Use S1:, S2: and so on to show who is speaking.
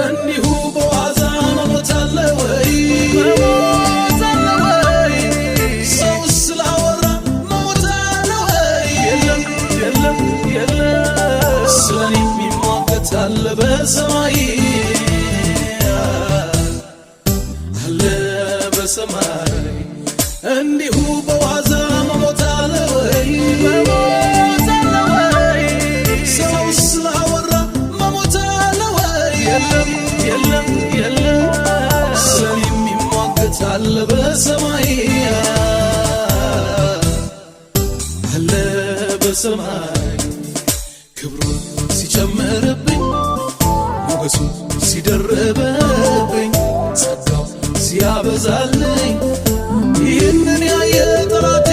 S1: እንዲሁ በዋዛ መሞት አለ ወይ? መሞት አለ ወይ? ሰው ስላወራ መሞት አለ ወይ? የለም፣ የለም፣ የለም። ስለኔ የሚሟገት አለ በሰማይ፣ አለ በሰማይ። እንዲሁ በዋዛ መሞት አለ ወይ? መሞት አለ ወይ? ሰው ስላወራ መሞት አለ ወይ? የለም፣ የለም፣ የለም። ስለኔ የሚሟገት አለ በሰማይ፣ አለ በሰማይ። ክብሩን ሲጨምርብኝ፣ ሞገሱ ሲደርብብኝ፣ ጸጋው ሲያበዛልኝ፣ ይህንን ያየ ጠላቴ